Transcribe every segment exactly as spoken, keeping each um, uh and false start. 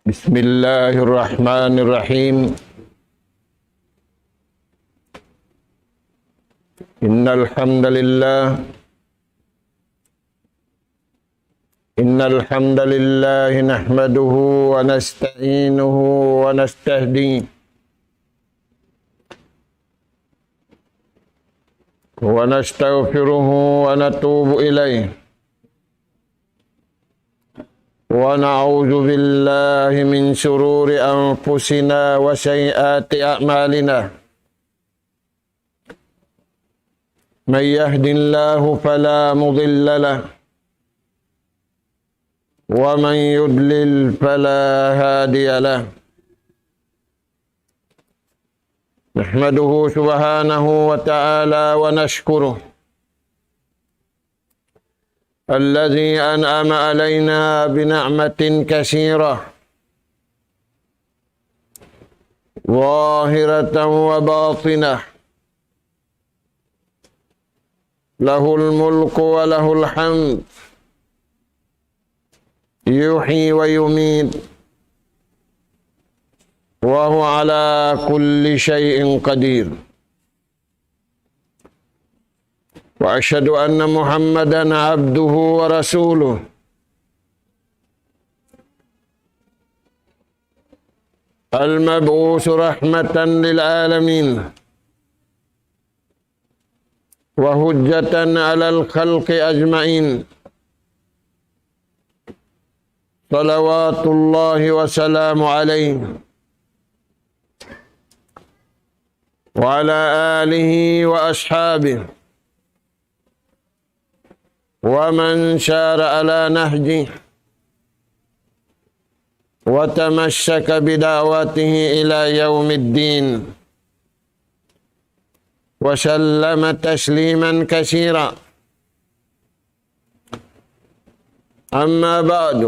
بسم الله الرحمن الرحيم. إن الحمد لله، إن الحمد لله نحمده ونستعينه ونستهديه ونستغفره ونتوب إليه، ونعوذ بالله من شرور أنفسنا وسيئات أعمالنا. من يهد الله فلا مضل له، ومن يضلل فلا هادي له. نحمده سبحانه وتعالى ونشكره، الذي أنعم علينا بنعمة كثيرة، ظاهرة وباطنة، له الملك وله الحمد، يحيي ويميت، وهو على كل شيء قدير. وأشهد أن محمدا عبده ورسوله، المبعوث رحمة للعالمين، وحجة على الخلق أجمعين، صلوات الله وسلامه عليه وعلى آله وأصحابه ومن سار على نهجه وتمسك بدعوته إلى يوم الدين، وسلم تسليما كثيرا. أما بعد،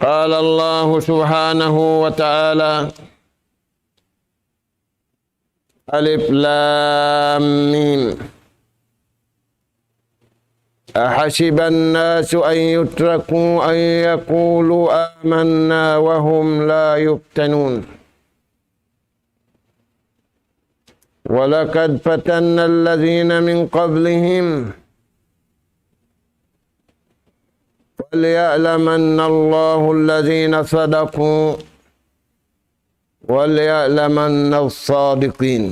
قال الله سبحانه وتعالى: ألف لام ميم. أحسب الناس أن يتركوا أن يقولوا آمنا وهم لا يفتنون. ولقد فتنا الذين من قبلهم وليعلمن الله الذين صدقوا وليعلمن الصادقين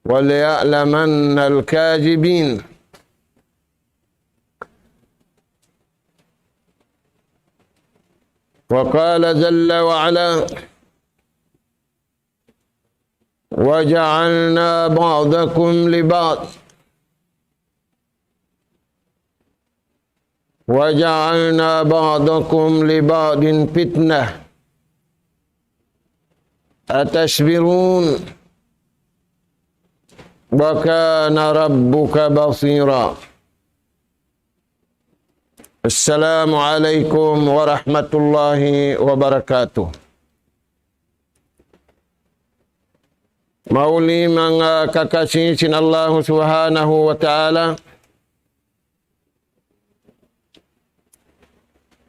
وليعلمن الكاذبين. وقال جل وعلا: وجعلنا بعضكم لبعض وجعلنا بعضكم لبعض فتنة أتصبرون وكان ربك بصيرا. السلام عليكم ورحمة الله وبركاته. Mahuli manga kakasi sin Allahu Subhanahu wa Ta'ala.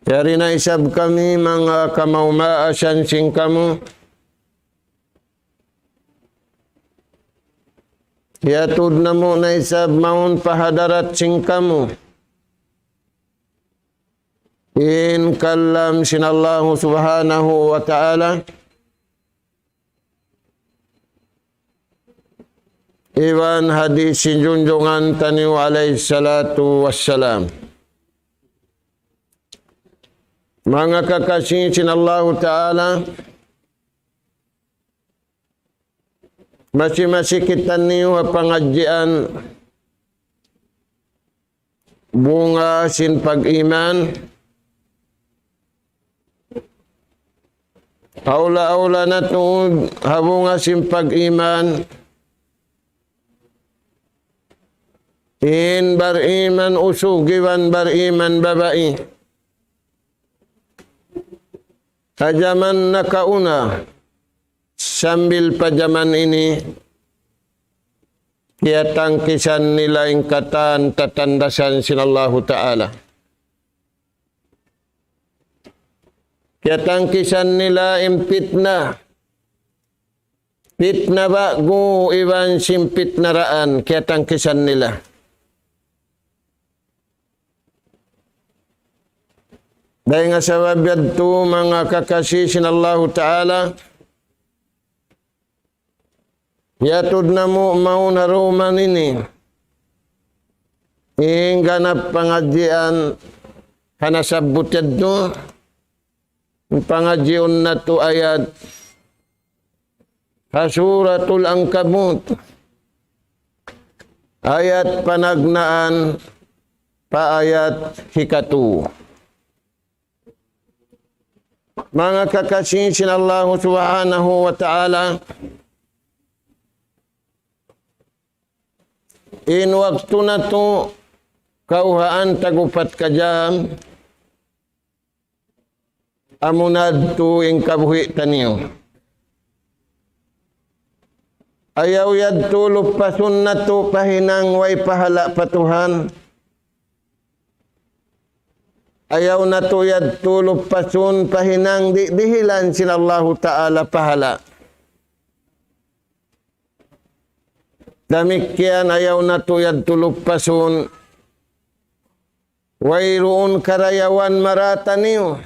Yari na isab kami manga kamaas-maasan sin kamu. Hiyatud namu' na isab mawn pa hadarat sin kamu in kalam sin Allahu Subhanahu wa Ta'ala. Iban hadis sin junjungan taniyu alayhi salatu wassalam. Manga kakasi sin Allahu Ta'ala, masi-masi kitaniyu ha pangadjian bunga sin pag-iman. Awla-awla na tuud ha bunga sin pag-iman in bar-iman usug iban bar-iman babai. Ha jaman nakauna, sambil pa jaman ini, kiyatangkisan nila in katan tatandasan sin Allahu Ta'ala. Kiyatangkisan nila in pitna. Pitna ba'gu iban sin pitna raan, kiyatangkisan nila. Dayn ha sabab yadtu, manga kakasi sin Allahu Ta'ala, hiyatud namu' mawn ha dum ini in ganap pangadjian ha nasabbut yadtu, in pangadjiun natu' ayat ha Suratul Ankabut, ayat panagnaan pa ayat hikatu. Manga kakasi sin Allahu Subhanahu wa Ta'ala, in waktu natu' kawhaan tag-upat ka jam, amuna yadtu in kabuhi' taniyu. Ayaw yadtu lupasun natu' pa hinang way pahala' pa Tuhan. Ayaw natu' yadtu lupasun pa hinang di' dihilan sin Allahu Ta'ala pahala'. Damikkiyan ayaw natu' yadtu lupasun, wayruun karayawan mara taniyu,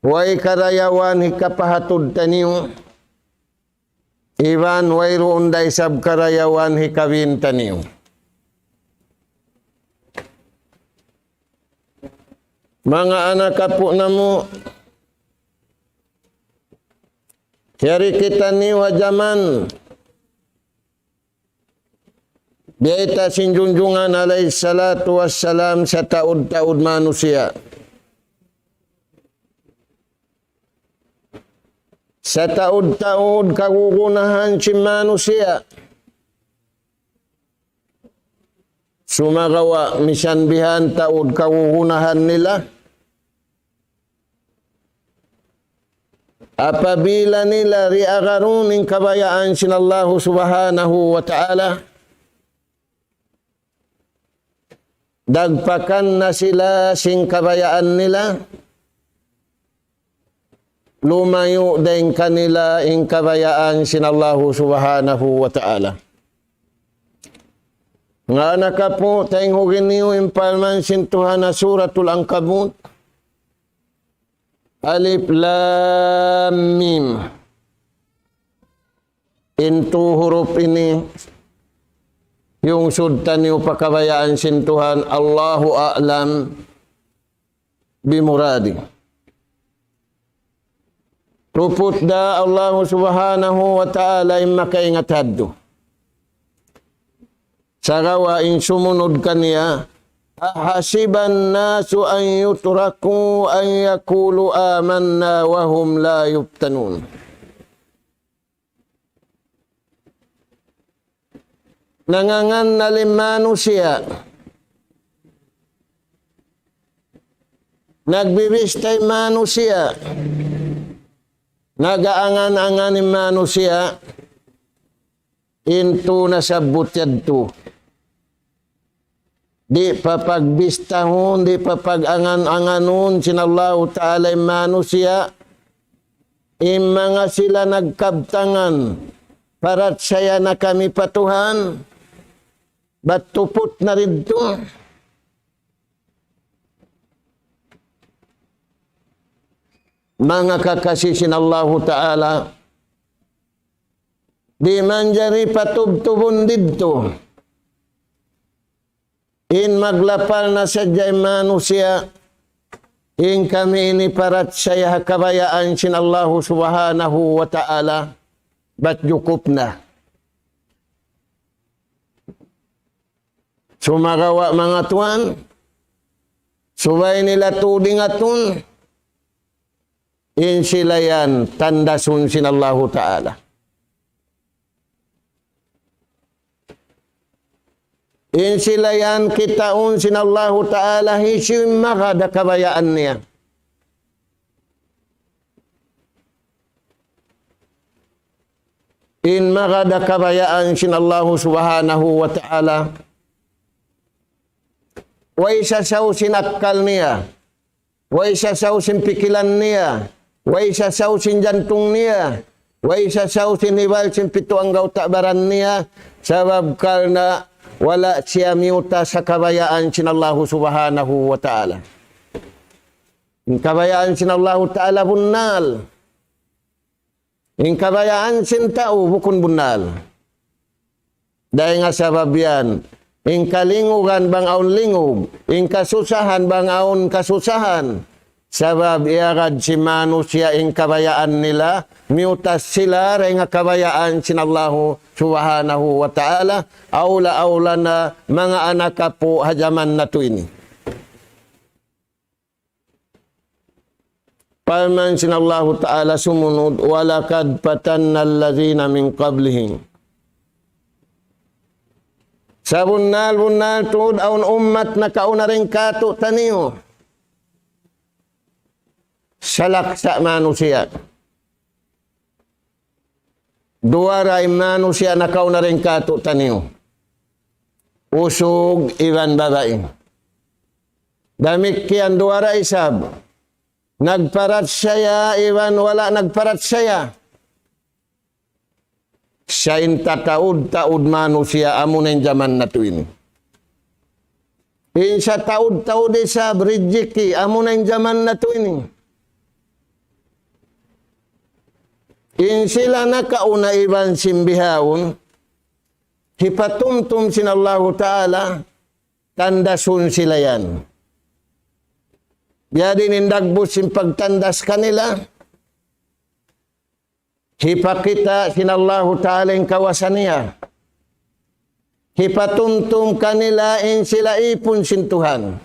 way karayawan hikapahatud taniyu, iban wayruun da isab karayawan hikabin taniyu. Manga anak apu' namu', yari kitaniyu ha jaman biyayta' sin Junjungan alayhi salatu wassalam, sataud-taud manusiya'. Sataud-taud kagunahan sin manusiya'. Sumagawa' misan bihan taud kagunahan nila, apabila nila di' agarun in kabayaan sin Allahu Subhanahu wa Ta'ala, dagpakan na sila sin kabayaan nila, lumayu' dayn kanila in kabayaan sin Allahu Subhanahu wa Ta'ala. Manga anak apu', tayinghugin niyu in parman sin Tuhan ha Suratul Ankabut. Alif Lam Mim. In tū hurup ini, hiyungsud taniyu pa kabayaan sin Tuhan, Allahu a'lam bimuradih. Tuput da Allahu Subhanahu wa Ta'ala in makaingat hadtu. Sagawa' in sumunud kaniya, أحسب الناس أن يتركوا أن يقولوا آمنا وهم لا يفتنون. Nangangannal in manusiya'. Nagbibista in manusiya'. Nag-aangan-angan in manusiya'. In tū nasabbut yadtu. Di' papagbistahun, di' papag-angan-anganun sin Allahu Ta'ala in manusiya'. In manga sila nagkabtangan, parachaya na kami pa Tuhan, bat tuput na didtu. Manga kakasi sin Allahu Ta'ala, di' manjari patubtubun didtu. In maglapal na sadja in manusiya', in kami ini parachaya ha kabayaan sin Allahu Subhanahu wa Ta'ala, bat jukup na. Sumagawa' manga tuwan, subay nila tuud ingatun, in sila yan tandasun sin Allahu Ta'ala. In sila yan kitaun sin Allahu Ta'ala hisiyu in magad ha kabayaan niya. In magad ha kabayaan sin Allahu Subhanahu wa Ta'ala, way sasaw sin akkal niya. Way sasaw sin pikilan niya. Way sasaw sin jantung niya. Way sasaw sin hibal sin pitu anggawta' baran niya. Sabab karna' wala' siya miyutas ha kabayaan sin Allahu Subhanahu wa Ta'ala. In kabayaan sin Allahu Ta'ala bunnal. In kabayaan sin tau bukun bunnal. Dayn ha sabab yan, in kalingugan bang awn lingug, in kasusahan bang awn kasusahan. Sabab iyagad sin manusiya' in kabayaan nila, miyutas sila dayn ha kabayaan sin Allahu Subhanahu wa Ta'ala, awla-awla na manga anak apu' ha jaman natu' ini. Parman sin Allahu Ta'ala sumunud, وَلَقَدْ فَتَنَّا الَّذِينَ مِنْ قَبْلِهِمْ. Sabunnal-bunnal tuud awn ummat nakauna dayn kātu'niyu. Salaksa' manusiya'. Duwa ra in manusiya' nakauna dayn kātu'niyu. Usug iban babai. Damikkiyan duwa ra isab. Nagparachaya iban wala' nagparachaya. Sa' in tataud-taud manusiya' amuna in jaman natu' ini. In sataud-taud isab rijiki' amuna in jaman natu' ini. In sila nakauna iban sin bihaun, hipatumtum sin Allahu Ta'ala, tandasun sila yan. Biyadiin in dagbus sin pagtandas kanila, hipakita' sin Allahu Ta'ala in kawasa niya. Hipatumtum kanila in sila ipun sin Tuhan.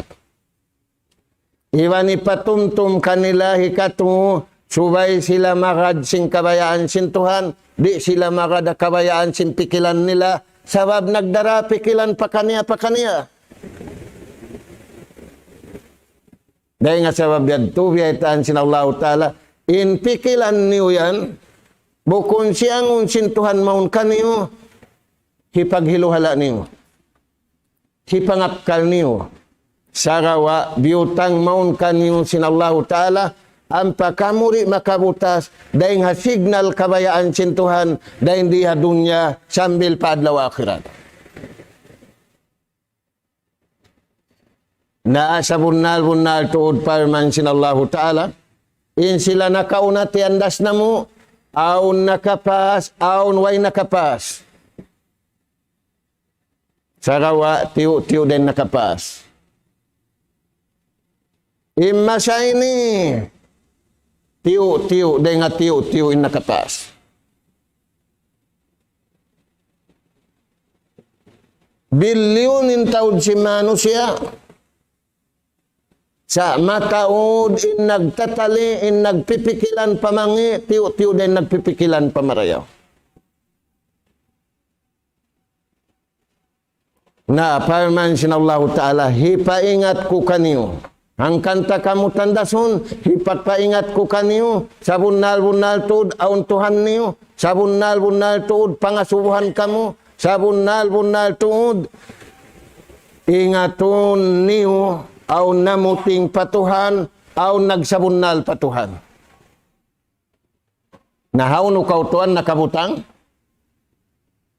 Iban hipatumtum kanila hikatu, subay sila magad sin kabayaan sin Tuhan, di' sila magad ha kabayaan sin pikilan nila, sabab nagdara pikilan pakaniya-pakaniya. Dayn ha sabab yadtu, biyaytaan sin Allahu Ta'ala, in pikilan niyu yan, bukun siyangun sin Tuhan mawn kaniyu, hipaghiluhala' niyu. Hipangakkal niyu. Sagawa' biyutang mawn kaniyu sin Allahu Ta'ala, ampa kamu di' makabutas, dayn ha signal kabayaan sin Tuhan, dayn di ha dunya, sambil pa adlaw akhirat. Na sabunnal-bunnal tuud parman sin Allahu Ta'ala, in sila nakauna tiyandas namu', awn nakapas, awn way nakapas. Sagawa' tiyu'-tiyu' dayn nakapas. In masa ini, tiyu'-tiyu' dayn ha tiyu'-tiyu' in nakapas. Bilyun in taud sin manusiya'. Sa' mataud in nagtatali, in nagpipikilan pa mangi', tiyu'-tiyu' dayn nagpipikilan pa marayaw. Na parman sin Allahu Ta'ala, hipaingat ku kaniyu. Hangkan ta kamu tandasun, hipapaingat ku kaniyu, sabunnal-bunnal tuud awn Tuhan niyu, sabunnal-bunnal tuud pangasubuhan kamu, sabunnal-bunnal tuud ingatun niyu, awn namuting pa Tuhan, awn nagsabunnal pa Tuhan. Na hawnu kaw tuwan nakabutang?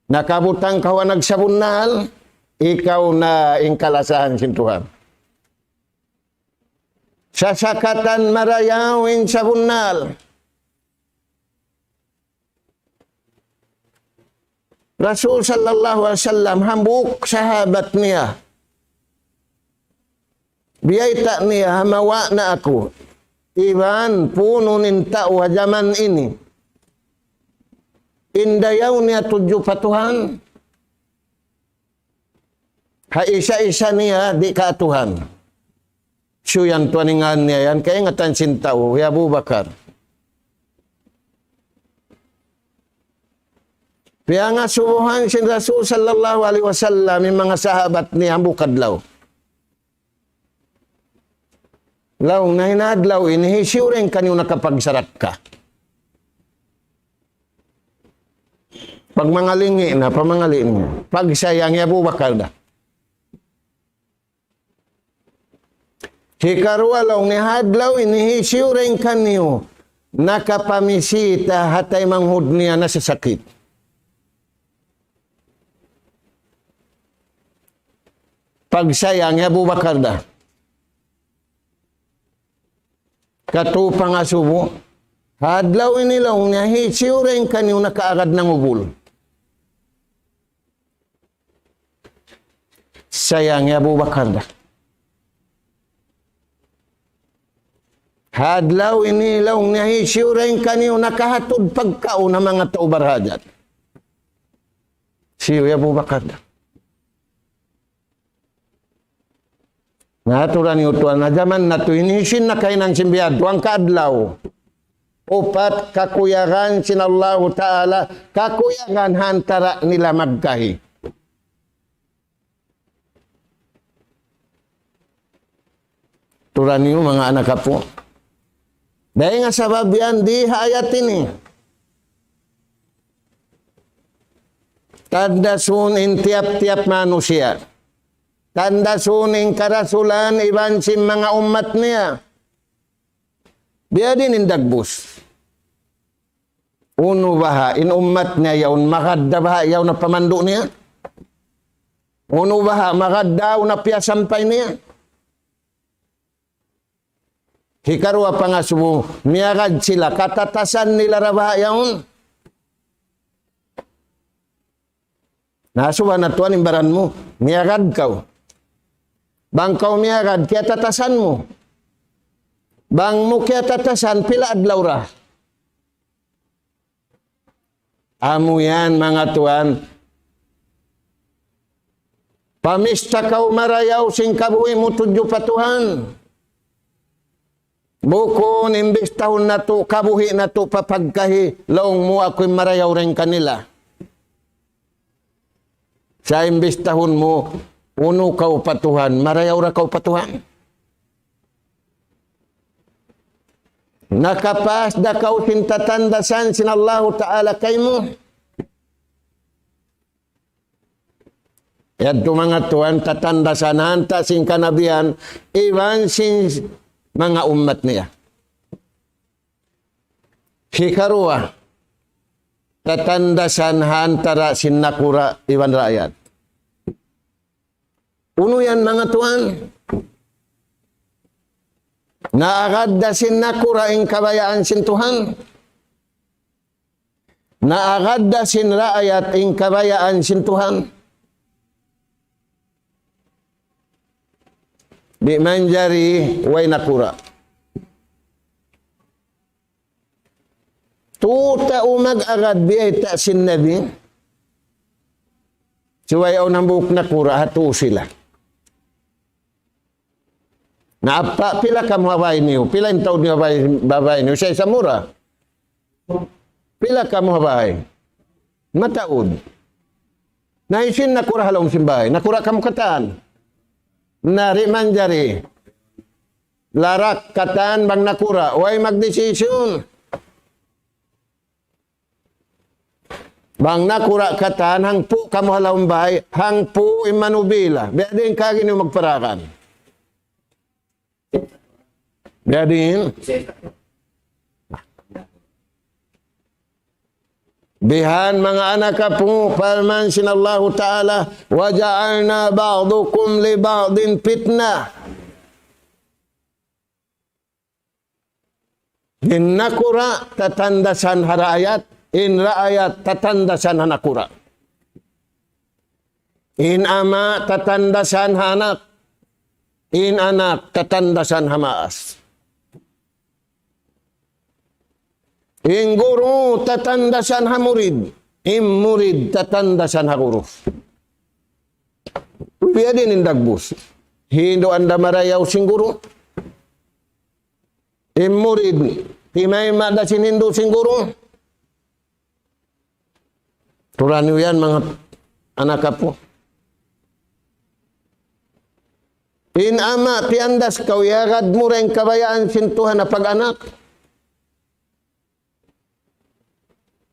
Nakabutang kaw ha nagsabunnal, ikaw na in kalasahan sin Tuhan. Sasakatan marayaw in sabunnal. Rasul sallallahu alayhi wasallam, hambuuk sahabat niya. Biyayta' niya, hamawa' na aku. Iban, puunun in tau ha jaman ini. In dayaw niya tudju pa Tuhan. Ha isa-isa niya di' kaatuhan. Siyu yan tuwan in ngan niya yan, kaingatan sin tau, hi Abu Bakar. Piyangasubuhan sin Rasul sallallahu alayhi wasallam, in manga sahabat niya, hambuuk adlaw. Laung niya, in adlaw ini, hisiyu dayn kaniyu nakapagsarakka? Pagmangalingi na, pamangali niya. Pagsayang hi Abu Bakar da. Hikaruwa laung niya, ha adlaw ini hisiyu dayn kaniyu nakapamisita ha taymanghud niya nasasakit. Pagsayang hi Abu Bakar da. Katu' pangasubu, ha adlaw ini laung niya, hisiyu dayn kaniyu nakaagad nangubul. Sayang hi Abu Bakar da. Ha adlaw ini laung niya, hisiyu dayn kaniyu nakahatud pagkaun ha manga tau barhajat. Siyu hi Abu Bakar da. Na, aturan niyu tuwan, ha jaman natu' ini, hisiyu in nakahinang sin biya' hādtu hangka adlaw. Upat, kakuyagan sin Allahu Ta'ala, kakuyagan ha antara' nila magkahi. Aturan niyu manga anak apu'. Dayn ha sabab yan di ha ayat ini. Tandasun in tiyap-tiyap manusiya'. Tandasun in karasulan iban sin manga ummat niya. Biya' diin in dagbus. Unu baha', in ummat niya yaun, magad da baha' yaun na pamandu' niya. Unu baha', magad da yaun na piyasampay niya. Hikaruwa pangasubu, miyagad sila, katatasan nila ra baha' yaun. Na, subay na tuwan in baran mu, miyagad kaw. Bang kaw miyagad, kiyatatasan mu. Bang mu kiyatatasan, pila adlaw ra. Amu yan, manga tuwan. Pamista kaw marayaw sin kabuhi' mu tudju pa Tuhan. Bukun imbistahun natu' kabuhi' natu' pa pagkahi, laung mu aku in marayaw dayn kanila. Sa' imbistahun mu, unu kaw pa Tuhan, marayaw ra kaw pa Tuhan. Nakapas da kaw sin tatandasan sin Allahu Ta'ala kaymu. Yadtu manga tuwan tatandasan hanta sin kanabihan, iban sin manga ummat niya. Hikaruwa, tatandasan ha antara' sin nakura' iban raayat. Unu yan manga tuwan? Naagad da sin nakura' in kabayaan sin Tuhan. Naagad da sin raayat in kabayaan sin Tuhan. Di' manjari way nakura'. Tū tau mag-agad biyayta' sin Nabi. Subay awn hambuuk nakura', ha tū sila. Na, "Apa', pila kamu ha bāy niyu? Pila in taud niyu ha bāy, ha bāy niyu?" "Isa-isa mu ra." "Pila kamu ha bāy?" "Mataud." "Na, hisiyu in nakura' ha lawm sin bāy? Nakura' kamu katan?" "Na, di' manjari. Larak katan bang nakura', way magdesisyon. Bang nakura' katan, hangpu' kamu ha lawm bāy, hangpu' in manubila. Biya' diin kaagi niyu magparakan." Biya' diin. Bihan manga anak apu', parman sin Allahu Ta'ala, "وجعلنا بعضكم لبعض فتنة." In nakura' tatandasan ha raayat, in raayat tatandasan ha nakura'. In ama' tatandasan ha anak, in anak tatandasan ha maas. In guru tatandasan ha murid, in murid tatandasan ha guru. Biya' diin in dagbus. Hinduan da marayaw sin guru. In murid, timayma' da sin hindu' sin guru. Aturan niyu yan, manga anak apu'. In ama', tiyandas kaw, iyagad mu ra in kabayaan sin Tuhan ha pag-anak.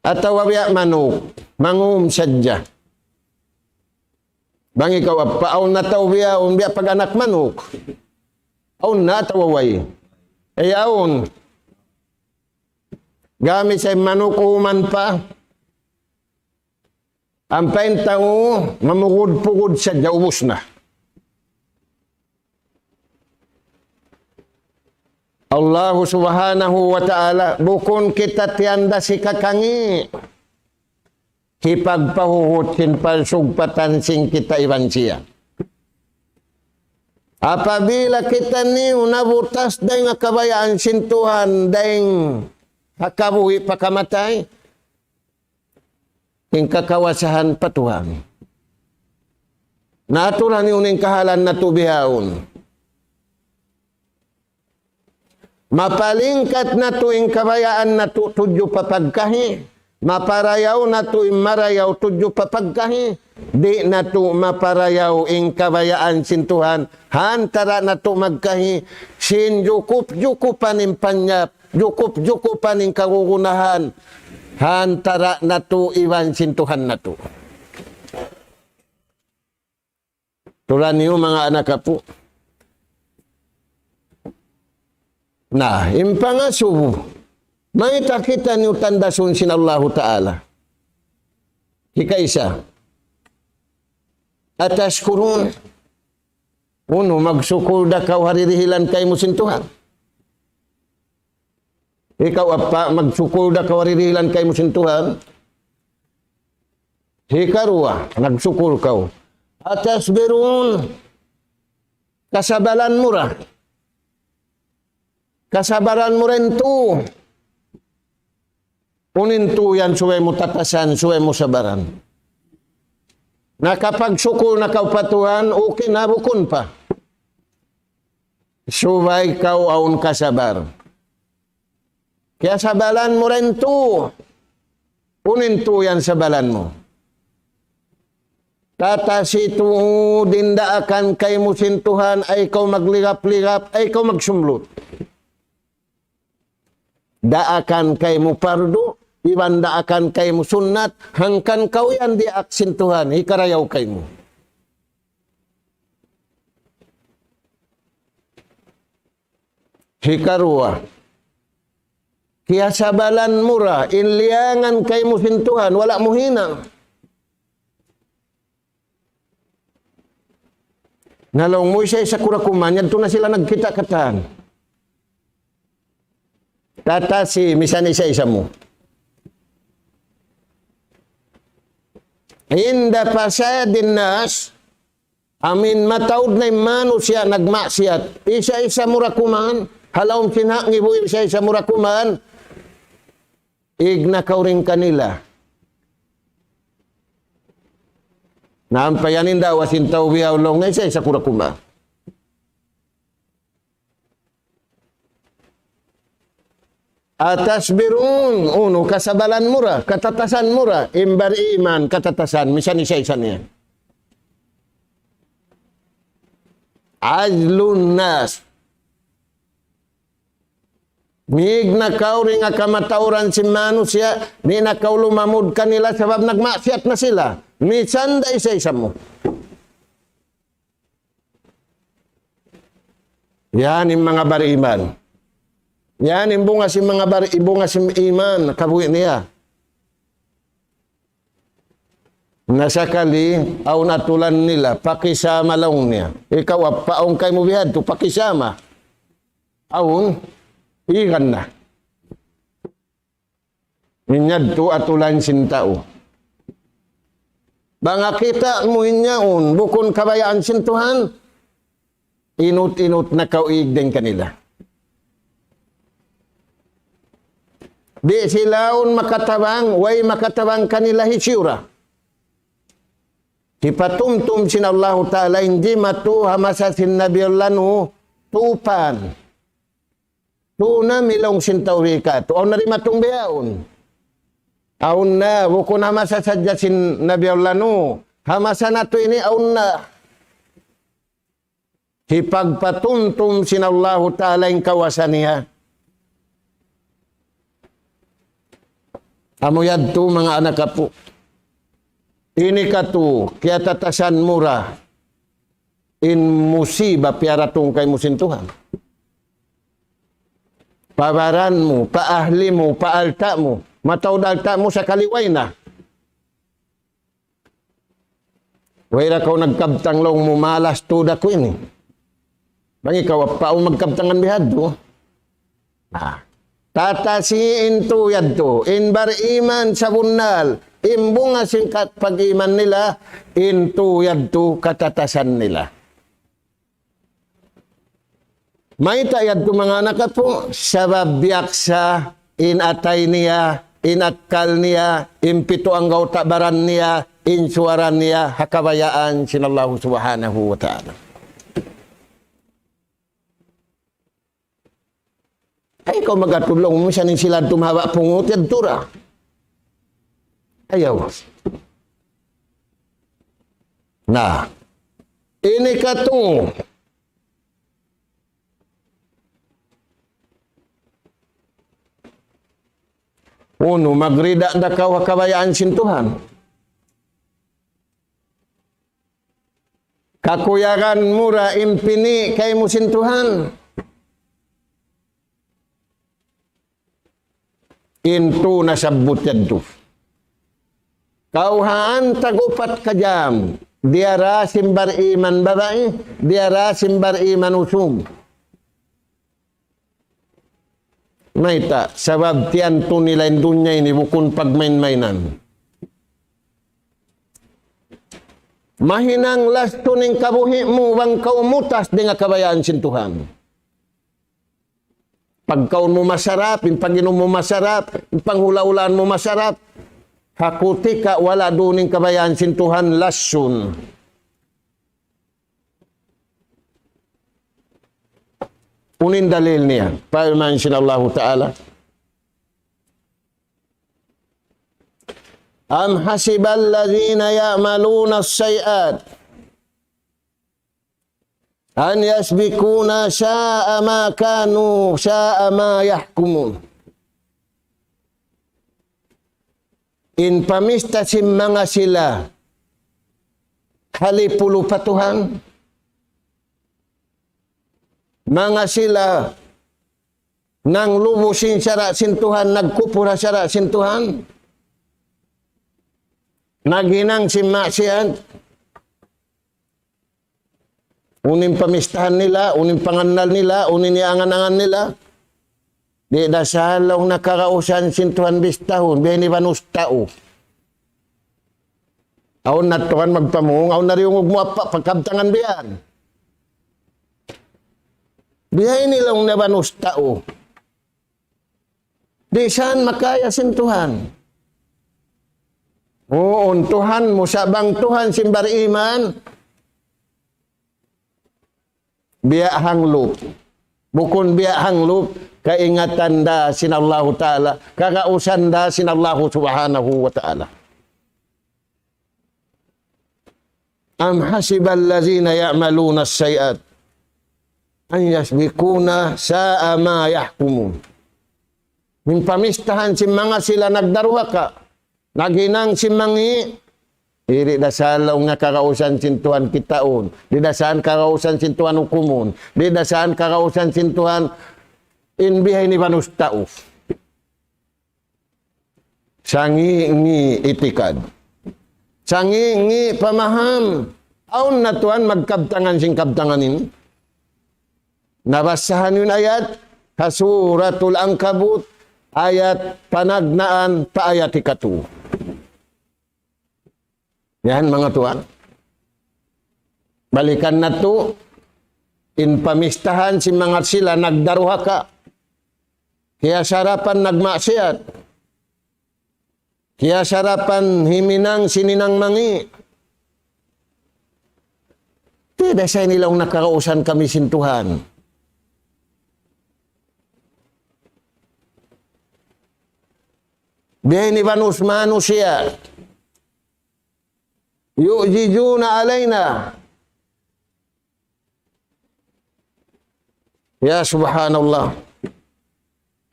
Atawa biya' manuk, mangum sadja. Bang ikaw, apa', awn na tau biya', awn biya' pag-anak manuk. Awn na atawa way? Ay, awn. Gami sa manuk uman pa. Ampa in tau, mamugud-pugud sadja, ubus na. Allahu Subhanahu wa Ta'ala, bukun kita tiyanda' sin kakangi'. Hipagpahuhut sin palsugpatan sin kita iban siya. Apabila kitaniyu nabutas dayn ha kabayaan sin Tuhan, dayn ha kabuhi' pa kamatay, in kakawasahan pa Tuhan. Na aturan niyu in kahalan natu' bihaun. Mapalingkat natu' in kabayaan natu' tudju pa pagkahi. Maparayaw natu' in marayaw tudju pa pagkahi. Di' natu' maparayaw in kabayaan sin Tuhan. Ha antara' natu' magkahi. Sin jukup-jukupan in panyap. Jukup-jukupan in kagunahan. Ha antara' natu' iban sin Tuhan natu'. Turan niyu manga anak apu'. Na, in pangasubu. Mayta' kitaniyu tandasun sin Allahu Ta'ala? Hikaisa. Atashkurun. Unu, magsukul da kaw ha dirihilan kaymu sin Tuhan. Ikaw appa', magsukul da kaw ha dirihilan kaymu sin Tuhan. Hikaruwa, nagsukul kaw. Atasbirun, kasabalan mu ra. Kasabalan mu ra in tu. Unu in tu yan subay mu tatasan, subay mu sabaran. Nakapagsukul na kaw pa Tuhan, okay na, bukun pa. Subay kaw awn kasabar. Kiyasabalan mu ra in tu. Unu in tu yan sabalan mu? Tatasi tuud in daakan kaymu sin Tuhan, ayaw kaw magligap-ligap, ayaw kaw magsumlut. Daakan kaymu pardu, iban daakan kaymu sunnat, hangkan kaw yan diyaak sin Tuhan, hikarayaw kaymu. Hikaruwa, kiyasabalan mu ra, in liyangan kaymu sin Tuhan, wala' mu hinang. Na laung mu, isa-isa ku ra kuman, yadtu na sila nagkita' katan. Tatasi, misan isa-isa mu. Inda fasadin nas, amin mataud na in manusiya' nagmaksiyat. Isa-isa mu ra kuman, ha lawm sin ha ngibu, isa-isa mu ra kuman. Ig na kaw dayn kanila. Na ampa yan in daawa sin tau bihaun laung niya, isa-isa ku ra kuman. Atasbirun, unu, kasabalan mu ra, katatasan mu ra, in bariman, katatasan, misan isa-isa niya. Azlun nas. Mig na kaw dayn ha kamatauran sin manusiya', di' na kaw lumamud kanila sabab nagmaksiyat na sila. Misan da isa-isa mu. Yan in manga bariman. Yan in bunga sin manga bar-, bunga sin iman, kabuhi' niya. Na sakali, awn atulan nila, pakisama laung niya. Ikaw, appa', awn kaymu bihadtu, pakisama. Awn, igan na. In yadtu atulan sin tau. Bang ha kita' mu in yaun, bukun kabayaan sin Tuhan, inut-inut na kaw ig dayn kanila. Di' sila awn makatabang, way makatabang kanila hisiyu ra. Hipatumtum sin Allahu Ta'ala in jimatu ha masa sin Nabi Allah Nuh, tupang. Tsunami laung sin tau hikatu. Awn na dimatung bihaun. Awn na, bukun ha masa sadja sin Nabi Allah Nuh. Ha masa natu' ini awn na. Hipagpatumtum sin Allahu Ta'ala in kawasa niya. Amu yadtu manga anak apu'. Ini katu, kiyatatasan mu ra. In musiba piyaratung kaymu sin Tuhan. pa baran mu, pa ahli mu, pa alta' mu. Mataud alta' mu sakali way na. Way da kaw nagkabtang laung mu malas tuud aku ini. Bang ikaw appa' mu magkabtangan bihadtu. Ah. Tatasi in tu yadtu, in bariman sabunnal, in bunga sin kat pag-iman nila, in tu yadtu katatasan nila. Mayta' yadtu manga anak apu', sabab biyaksa in atay niya, in akkal niya, in pitu anggawta' baran niya, in suwara niya, ha kabayaan sin Allahu Subhanahu wa Ta'ala. Ay, ikaw magatulung, minsan in sila tumaba' pungut, yadtu ra. Ayaw. Na, ini katu'. Unu, magrida da kaw ha kabayaan sin Tuhan. Kakuyagan mu ra in pini' kaymu sin Tuhan. In tu nasabbut yadtu. Kawhaan tag-upat ka jam, diyara sin bariman babai, diyara sin bariman usug. Mayta', sabab tiyantu nila in dunya ini bukun pagmain-mainan. Mahinang lassun in kabuhi' mu bang kaw mutas dayn ha kabayaan sin Tuhan. Pagkaun mu masarap, in pag-inum mu masarap, in panghula-hulaan mu masarap. Ha kutika wala' duun in kabayaan sin Tuhan, lassun. Unu in dalil niya? Parman sin Allahu Ta'ala, أم حسب الذين يعملون السيئات أن يسبقونا ساء ما كانوا، ساء ما يحكمون. In pamista sin manga sila halipulu pa Tuhan, manga sila nanglubu sin sara' sin Tuhan, nagkupur ha sara' sin Tuhan, naghinang sin maksiat, unu in pamistahan nila, unu in pangannal nila, unu in iyangan-angan nila. Di' da sa' laung na kagausan sin Tuhan bistahun, biya' ini banus tau. Awn na Tuhan magpamung, awn na diyungug mu apa' pagkabtangan biya' yan. Biya' ini laung na banus tau. Di' san makaya sin Tuhan. Uu, in Tuhan mu sa' bang Tuhan sin bariman, biya' hanglup. Bukun biya' hanglup, kaingatan da sin Allahu Ta'ala, kagausan da sin Allahu Subhanahu wa Ta'ala. أم حسب الذين يعملون السيئات أن يسبقونا ساء ما يحكمون. In pamistahan sin manga sila nagdaruhaka, naghinang sin mangi', di' da sa' laung na kagausan sin Tuhan kitaun, di' da sa' kagausan sin Tuhan hukumun, di' da sa' kagausan sin Tuhan in biya' ini banus tau. Sangi'-ngi' itikad. Sangi'-ngi' pamaham. Awn na Tuhan magkabtangan sin kabtangan ini. Nabasahan in ayat ha Suratul Ankabut, ayat panagnaan pa ayat hikatu. Yan, manga tuwan. Balikan natu', in pamistahan sin manga sila nagdaruhaka. Kiyasarapan nagmaksiat. Kiyasarapan himinang sin hinang mangi'. Di' da sa' ini laung na kagausan kami sin Tuhan. Biya' ini banus manusiya'. يعجزون علينا. Ya subhanallah.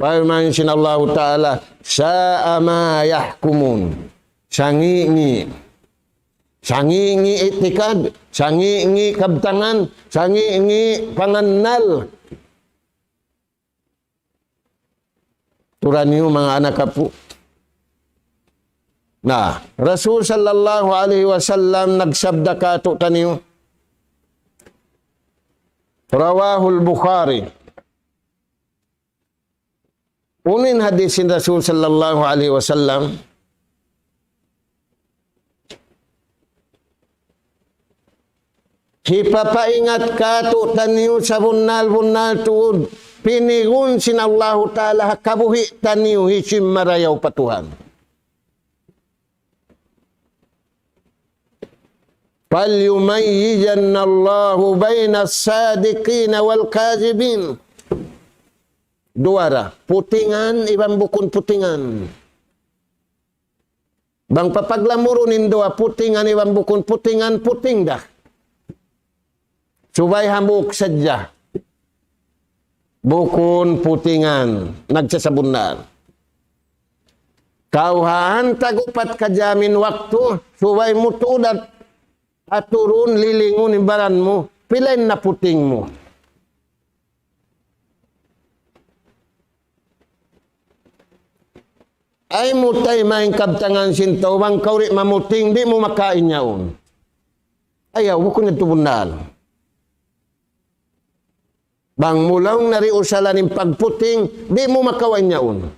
Parman sin Allahu Ta'ala, ساء ما يحكمون. Sangi'-ngi'. Sangi'-ngi' itikad, sangi'-ngi' kabtangan, sangi'-ngi' pangannal. Tuud niyu manga anak apu'. Na, Rasul sallallahu alayhi wasallam nagsabda kātu'niyu. رواه البخاري. Unu in hadith sin Rasul sallallahu alayhi wasallam? Hipapaingat kātu'niyu sabunnal-bunnal tuud pinigun sin Allahu Ta'ala ha kabuhi' taniyu hisiyu in marayaw pa Tuhan. فليميزن الله بين الصادقين والكاذبين. Duwa ra, putingan iban bukun putingan. Bang papaglamurun in duwa, putingan iban bukun putingan, puting da. Subay hambuuk sadja. Bukun putingan, nagsasabunnal. Kawhaan tag-upat ka jam in waktu, subay mu tuud aturun, lilingun in baran mu, pila in naputing mu. Ayaw mu taymaun in kabtangan sin tau, bang kaw di' mamuting, di' mu makain yaun. Ayaw, bukun yadtu bunnal. Bang mu laung na di' usalan in pagputing, di' mu makawa' yaun.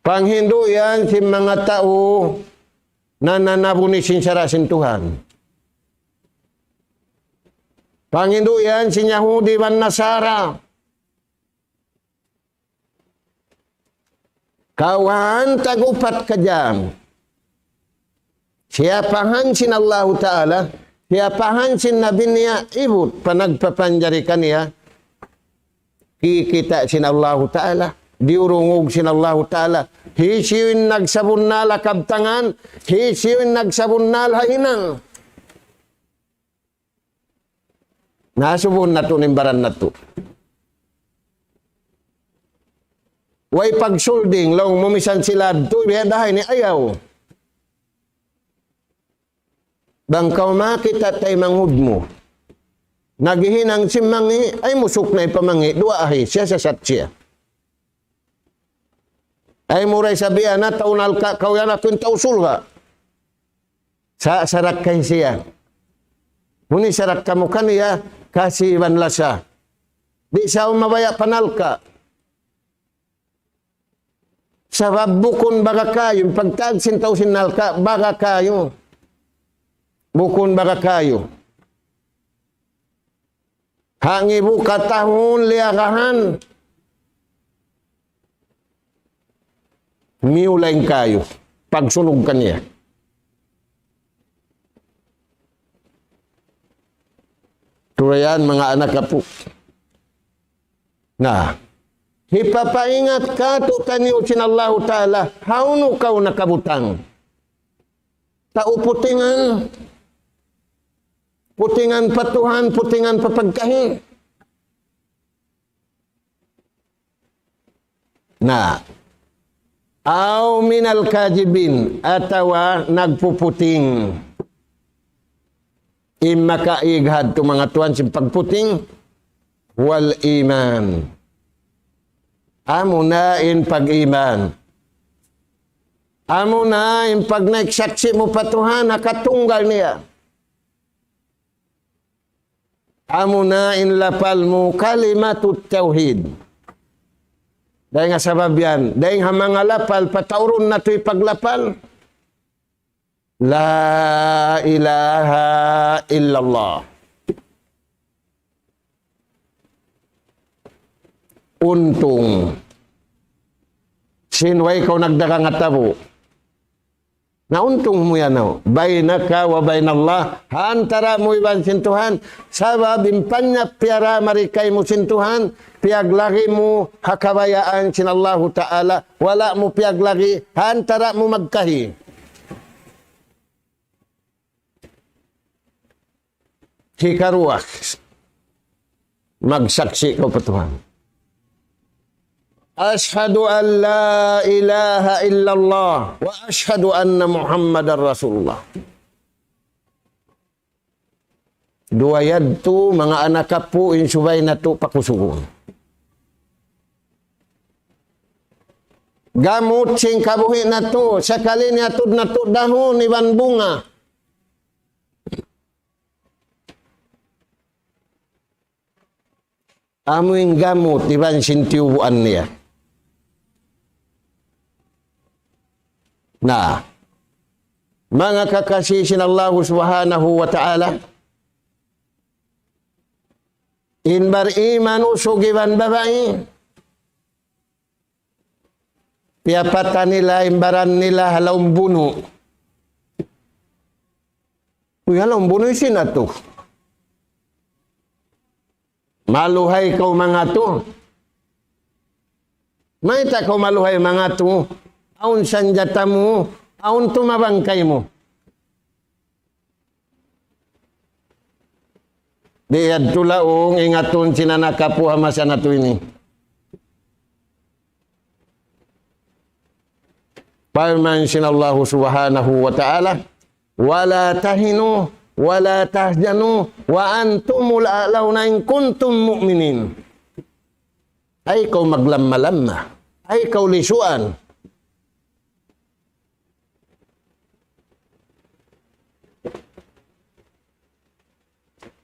Panghindu' yan sin manga tau nananabuni sin sara' sin Tuhan. Panghindu' yan sin Yahudi iban Nasara. Kawhaan tag-upat ka jam. Siyapahan sin Allahu Ta'ala, siyapahan sin Nabi niya, ibut panagpapanjari kaniya, kikita' sin Allahu Ta'ala, diyurungug sin Allahu Ta'ala, hisiyu in nagsabunnal ha kabtangan, hisiyu in nagsabunnal ha hinang. Nasubuhun natu' in baran natu'. Way pagsulding, laung mu misan sila adtu, biya' da ha ini, ayaw. Bang kaw makakita' taymanghud mu naghihinang sin mangi', ayaw mu suknay pa mangi', duwaahi, siya sasat siya. Ayaw mu ra isab biya' na tau nalka' kaw yan, aku in tau surga'. Sa' sarakkahi siya. Unu in sarakka mu kaniya, kasi iban lasa. Di' sa mabaya' panalka'. Sabab bukun baga kayu, in pagtag sin tau sin nalka', baga kayu. Bukun baga kayu. Ha ngibu katahun liyagahan. Miyulay in kayu. Pagsunug kaniya. Tuud yan, manga anak apu'. Na, hipapaingat kātu'niyu sin Allahu Ta'ala, hawnu kaw nakabutang. Tau putingan, putingan pa Tuhan, putingan pa pagkahi. Na, أو من الكاذبين, atawa nagpuputing. In makaig hadtu manga tuwan sin pagputing, wal iman. Amuna in pag-iman. Amuna in pagnaik saksi' mu pa Tuhan, ha katunggal niya. Amuna in lapal mu kalimatut tawhid. Dayn ha sabab yan, dayn ha manga lapal, pataurun natu' in paglapal. La ilaha illallah. Untung. Sin way kaw nagdagang atabu. Na untung mu yan, aw. بينك وبين الله, ha antara' mu iban sin Tuhan, sabab in panyap piyara mari kaymu sin Tuhan, piyaglagi' mu ha kabayaan sin Allahu Ta'ala, wala' mu piyaglagi' ha antara' mu magkahi. Hikaruwa, magsaksi' kaw pa Tuhan. أشهد أن لا إله إلا الله وأشهد أن محمدا رسول الله. Duwa yadtu, manga anak apu', in subay natu' pakusugun. Gamut sin kabuhi' natu', sakali niyatud natu' dahun iban bunga. Amu in gamut iban sin tiyubuan niya. Na, manga kakasi sin Allahu Subhanahu wa Ta'ala, in bariman usug iban babai, piyapata nila in baran nila ha lawm bunu'. Uy, ha lawm bunu' hisiyu na tu? Maluhay kaw mangatu'. Mayta' kaw maluhay mangatu'? Awn sanjata mu, awn tumabangkay mu. Di' yadtu laung ingatun sin anak apu' ha masa natu' ini. Parman sin Allahu Subhanahu wa Ta'ala, ولا تهنوا ولا تحزنوا وأنتم الأعلون إن كنتم مؤمنين. Ay kaw maglamma-lamma. Ay kaw lisuan.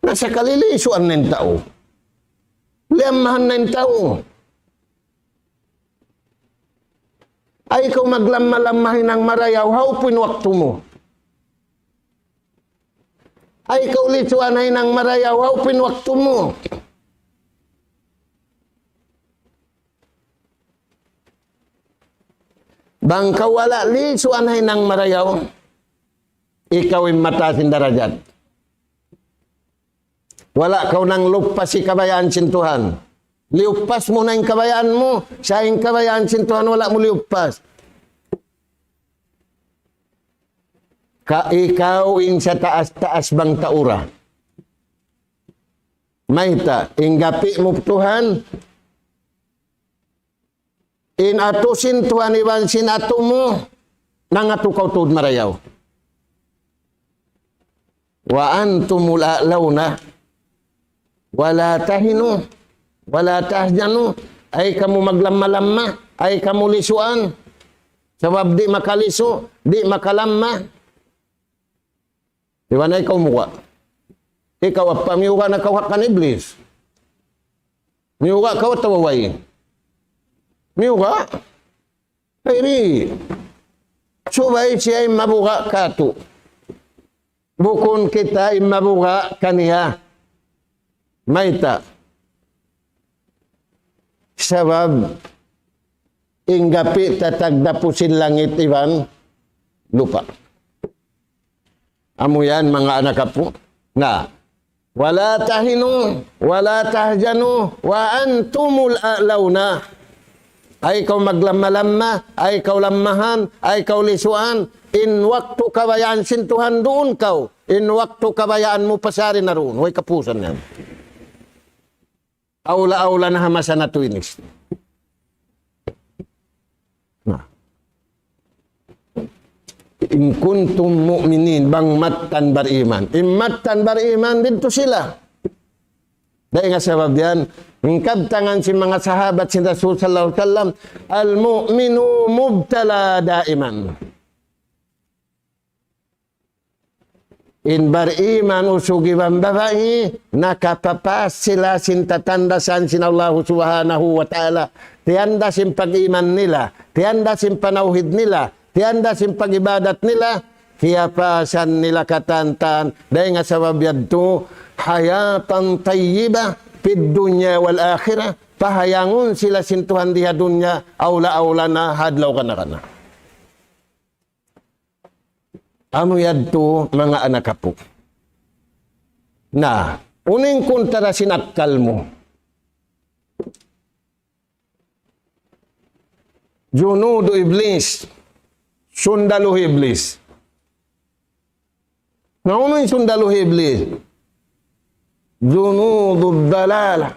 Na sakali lisuan na in tau. Liyammahan na in tau. Ay kaw maglamma-lamma hinang marayaw, hawpu in waktu mu. Ay kaw lisuan hinang marayaw, hawpu in waktu mu. Bang kaw wala' lisuan hinang marayaw, ikaw in mataas in darajat. Wala' kaw nangluppas sin kabayaan sin Tuhan. Liyuppas mu na in kabayaan mu, sa' in kabayaan sin Tuhan wala' mu liyuppas. Ka ikaw in sataas-taas bang taura. Mayta', in gapi' mu Tuhan, in atu sin Tuhan iban sin atu mu, nangatu kaw tuud marayaw. وأنتم الأعلون ولا تهنوا ولا تحزنوا. Ay kamu maglamma-lamma, ay kamu lisuan. Sabab di' makalisu, di' makalamma. Iban ay kaw muga'. Ikaw apa miyuga' na kaw ha kan Iblis. Miyuga' kaw atawa way. Miyuga'. Ay di'. Subay siya in mabuga' katu'. Bukun kita in mabuga' kaniya. Mayta'. Sabab, in gapi' ta tagdapu sin langit iban lupa'. Amu yan, manga anak apu'. Na, ولا تهنوا ولا تحزنوا وأنتم الأعلون. Ay kaw maglamma-lamma, ay kaw lammahan, ay kaw lisuan, in waktu kabayaan sin Tuhan duun kaw, in waktu kabayaan mu pasari na duun, way kapusan yan. Awla-awla na ha masa natu' ini. Na. إن كنتم مؤمنين, bang mattan bariman. In mattan bariman didtu sila. Dayn ha sabab yan, in kabtangan sin manga sahabat sin Rasul sallallahu alayhi wasallam, المؤمن مبتلى دائما. In bariman usug iban babai, nakapapas sila sin tatandasan sin Allahu Subhanahu wa Ta'ala. Tiyanda sin pag-iman nila, tiyanda sin panawhid nila, tiyanda sin pag-ibadat nila, kiyapasan nila katantan, dayn ha sabab yadtu, حياة طيبة في الدنيا والآخرة, pahayangun sila sin Tuhan di ha dunya, awla-awla na ha adlaw kana-kana. Amu yadtu manga anak apu'. Na, unu in kuntara sin akkal mu? Junudu Iblis. Sundalu hi Iblis. Na unu in sundalu hi Iblis? Junudu dalala.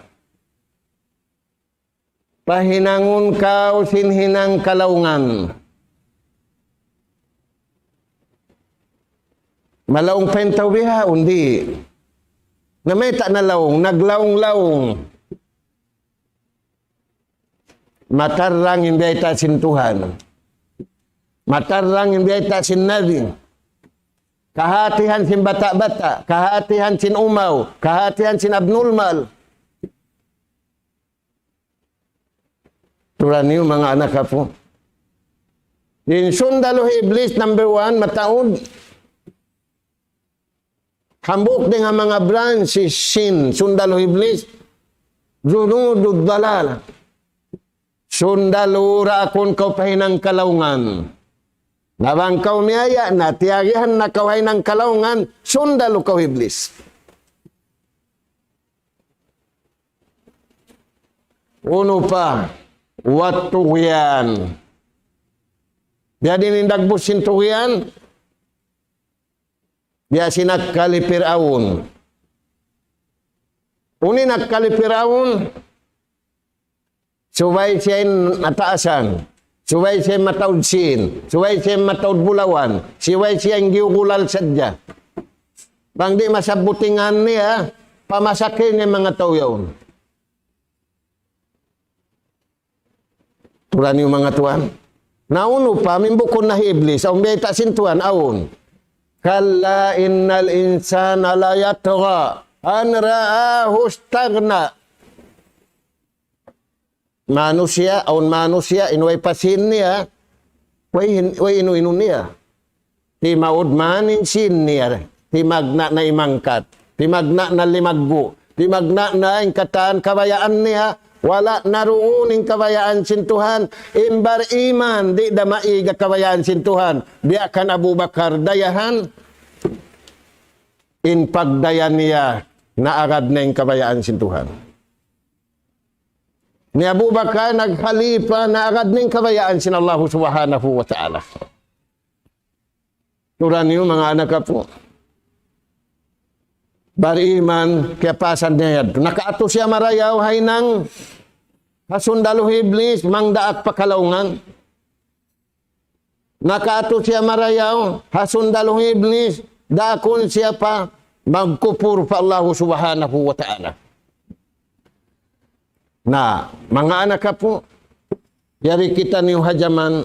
Pahinangun kaw sin hinang kalaungan. Malaung pa in tau bihaun, di'. Namayta' na laung, naglaung-laung. Matarrang in biyayta' sin Tuhan. Matarrang in biyayta' sin Nabi. Kahatihan sin bata'-bata', kahatihan sin umaw, kahatihan sin abnormal. Turan niyu manga anak apu'. In sundalu hi Iblis number one, mataud. Hambuuk dayn ha manga branches sin sundalu hi Iblis, junudud dalal. Sundalu raakun kaw pa hinang kalaungan. Na bang kaw miyaya' na, tiyagihan na kaw ha hinang kalaungan, sundalu kaw hi Iblis. Unu pa, wa tughyan. Jadi in dagbus sin tughyan, biya' sin akkal hi Pir'aun. Unu in akkal hi Pir'aun, subay siya in ataasan, subay siya in mataud sīn, subay siya in mataud bulawan, subay siya in giyugulal sadja. Bang di' masabbutingan niya, pamasakin niya manga tau yaun. Turan niyu manga tuwan. Na unu pa, amu in bukun na hi Iblis, awn biyayta' sin Tuhan, awn. كلا إن الإنسان ليطغى أن رآه استغنى. Manusiya', awn manusiya', in way pa sīn niya, way hin-, way inu-inu niya. Timaud man in sīn niya, timagna' na imangkat, timagna' na limaggu', timagna' na in katan kabayaan niya, wala' na duun in kabayaan sin Tuhan, in bariman, di' da maiga kabayaan sin Tuhan, biya' kan Abu Bakar dayahan, in pagdaya niya, naagad na in kabayaan sin Tuhan. Hi Abu Bakar naghalipa, naagad na in kabayaan sin Allahu Subhanahu wa Ta'ala. Turan niyu manga anak apu'. Bariman, kiyapasan niya yadtu. Nakaatu siya marayaw ha hinang ha sundalu hi Iblis, mangdaak pa kalaungan. Nakaatu siya marayaw ha sundalu hi Iblis, daakun siya pa magkupur pa Allahu Subhanahu wa Ta'ala. Na, manga anak apu', yari kitaniyu ha jaman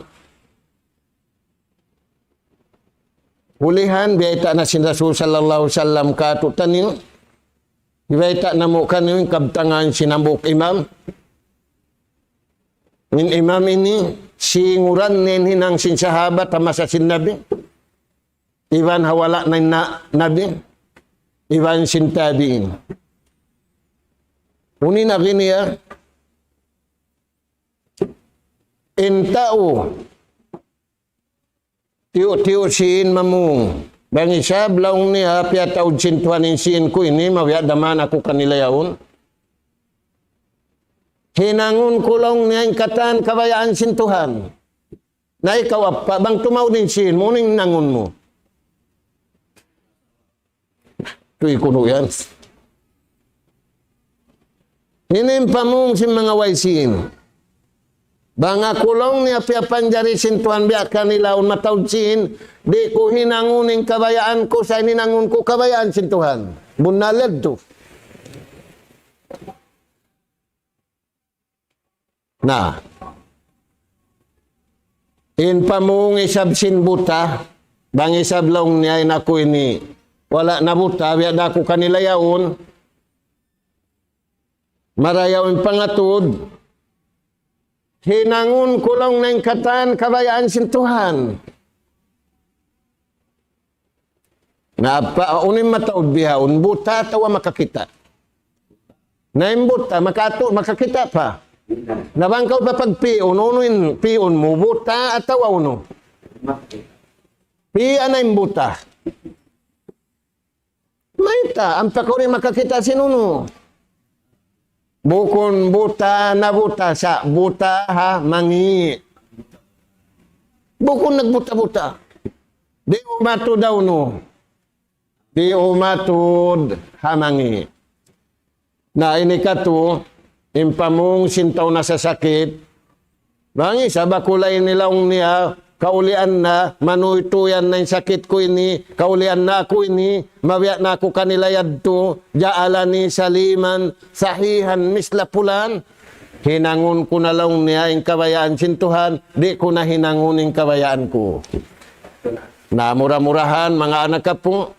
hulihan, biyayta' na sin Rasul sallallahu alayhi wasallam kātu'niyu, biyayta' namu' kaniyu in kabtangan sin hambuuk imam. In imam ini, singuran niya in hinang sin sahabat ha masa sin Nabi. Iban ha wala' na in na-, Nabi. Iban sin tabi'in. Unu in agi niya, in tau tiyu'-tiyu' sīn mamung. Bang isab laung niya, piyataud sin Tuhan in sīn ku ini, mabiya' da man aku kanila yaun. Hinangun ku laung niya in katan kabayaan sin Tuhan. Na ikaw appa, bang tumaud in sīn mu, unu in hinangun mu? Tuwi kunu' yan. Ini in pamung sin manga way sīn. Bang aku laung niya piyapanjari sin Tuhan biya' kanila awn mataud sīn, di' ku hinangun in kabayaan ku, sa' in hinangun ku kabayaan sin Tuhan. Bunnal yadtu. Na, in pamung isab sin buta, bang isab laung niya in aku ini, wala' na buta, biya' da aku kanila yaun, marayaw in pangatud, hinangun ku laung niya in katan kabayaan sin Tuhan. Na pa, unu in mataud bihaun, buta atawa makakita'? Na in buta, makatu-, makakita' pa. Na bang kaw papagpi'un, unu in pi'un mu, buta atawa unu? Pi'an na in buta. Mayta', ampa kaw di' makakita' sin unu. Bukun buta na buta sa', buta ha mangi'. Bukun nagbuta-buta. Di' umatud ha unu. Di' umatud ha mangi'. Na ini katu', in pamung sin tau nasasakit. Bang isab aku laung niya, kaulian na, manuytuyan na in sakit ku ini, kaulian na aku ini, mabiya' na aku kanila yadtu, جعلني سليما صحيحا مثل فلان. Hinangun ku na laung niya in kabayaan sin Tuhan, di' ku na hinangun in kabayaan ku. Na mura-murahan, manga anak apu',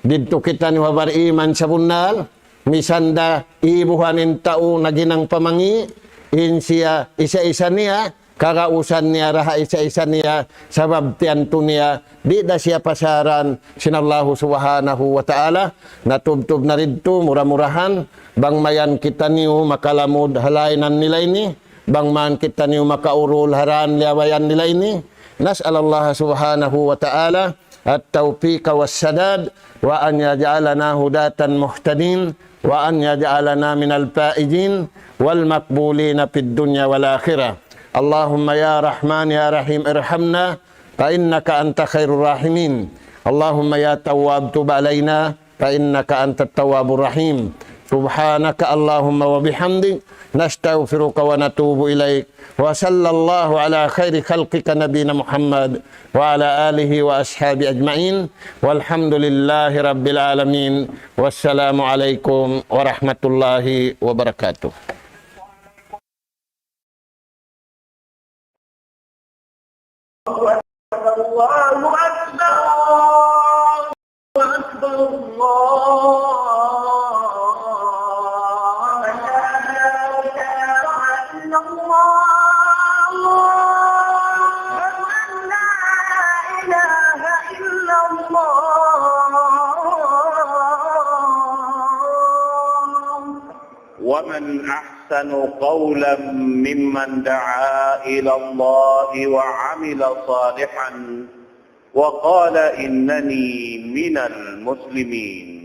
didtu kitaniyu ha bariman sabunnal, misan da ibuhan in tau naghinang pamangi', in siya isa-isa niya, kagausan niya, raha isa-isa niya, sabab tiyantu niya, di' da siya pasaran sin Allahu Subhanahu wa Ta'ala. Na tubtub na didtu, mura-murahan, bang mayan kitaniyu makalamud ha lainan nila ini, bang mayan kitaniyu makaurul ha dān liyabayan nila ini. نسأل الله سبحانه وتعالى التوفيق والسداد، وأن يجعلنا هداة مهتدين، وأن يجعلنا من الفائزين والمقبولين في الدنيا والآخرة. اللهم يا رحمن يا رحيم ارحمنا فإنك أنت خير الراحمين. اللهم يا تواب تب علينا فإنك أنت التواب الرحيم. سبحانك اللهم وبحمدك، نستغفرك ونتوب إليك. وصلى الله على خير خلقك نبينا محمد وعلى آله وأصحابه أجمعين. والحمد لله رب العالمين. والسلام عليكم ورحمة الله وبركاته. الله أكبر، الله أكبر، الله أكبر، الله أكبر. أشهد أن لا إله إلا الله. أشهد أن لا إله إلا الله. ومن أحسن قولا ممن دعا إلى الله وعمل صالحا وقال إنني من المسلمين.